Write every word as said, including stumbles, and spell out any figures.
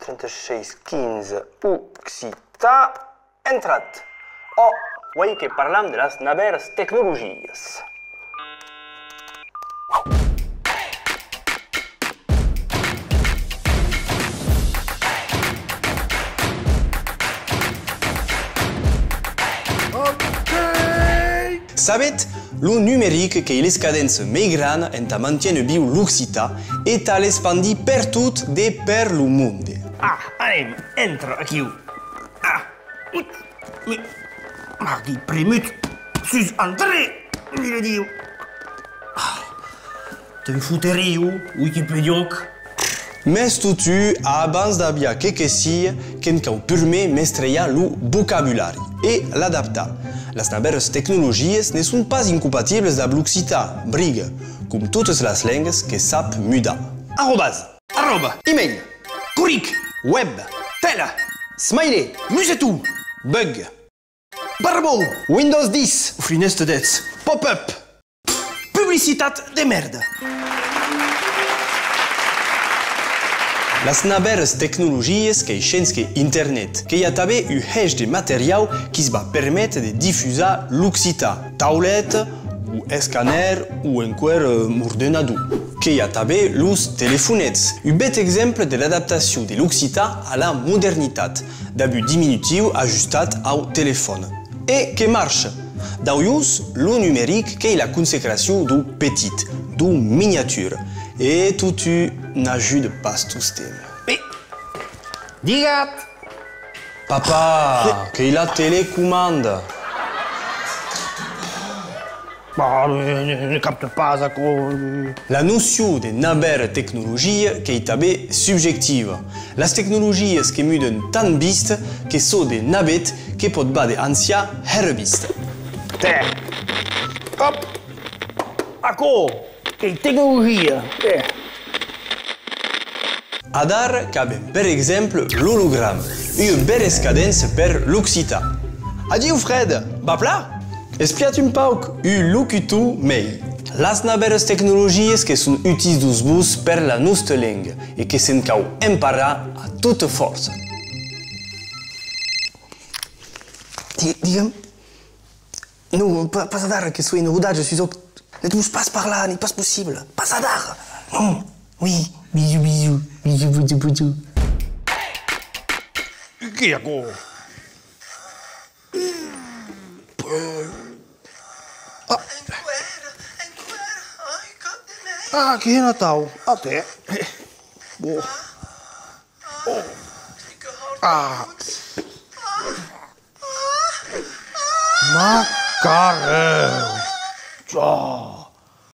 trenta-sièis quinze, occitan, entratz! Ò, uèi que parlam de las navèras tecnologias. Sabetz, lo numeric qu'ei l'escadença mei grana entà mantiéner viu l'occitan e tà l'espandir pertot de per lo monde. Ah, anem, entra aquiu. Ah, ui, ui, mardi premut sus Entrée, mire Diu. Ah, te'n foteriu, Wikipediòc. Mès totun, abans d'aviar qué que sia, que'n cau purmèr mestrejar lo vocabulari e l'adaptar. Las navèras tecnologias ne son pas incompatibles dab l'occitan, briga, com totas las lengas que sap mudar. Arrobas. Arròba, email, corric, web, tela, smiley, museton, bug, barbon, Windows dètz, finèsta dètz, pop-up, publicitat de mèrda. Las navèras tecnologias qu'ei shens que Internet, que i a tanben un hèish de materiau qui's va perméter de difusar l'occitan, tauleta, o escanèr, o enqüèra, eh, ordenador. Que i a tanben los telefonets, un bèth exemple de l'adaptacion de l'occitan a la modernitat, dab un diminutiu ajustat au telefòn. E que marcha! D'aulhors, lo numeric qu'ei la consecracion deu petit, deu miniatur, e totun n'ajuda pas tostemp. Mès, digatz! Papà, qu'ei la telecomanda! Bah, ne, ne, ne capte pas aquò. La nocion de navèra tecnologia qu'ei tanben subjectiva. Las tecnologias que mudan tan viste que çò de navèth que pòt vàder ancian hèra viste. Tè! Òp! Aquò! Qu'ei tecnologia! Tè! Adara qu'avem, per exemple, l'ologram, ua bèra escadença per l'occitan. Adiu, Fred! Va plan? Espiatz un pauc, un locutor mei. Las navèras tecnologias que son utís deus bons per la nosta lenga e que se'n cau emparar a tota fòrça. Di-, digam, non, pa-, pas adara que soi en rodatge sus Òc. Ne devos pas parlar, n'ei pas possible. Pas adara. Non. Oui, bisous, bisous. Bisous, bisous, bisous. Qu'ei aquò? Ah. Ah, que hèn atau. Atè. Bon. Ah. Macarèu! Tchò!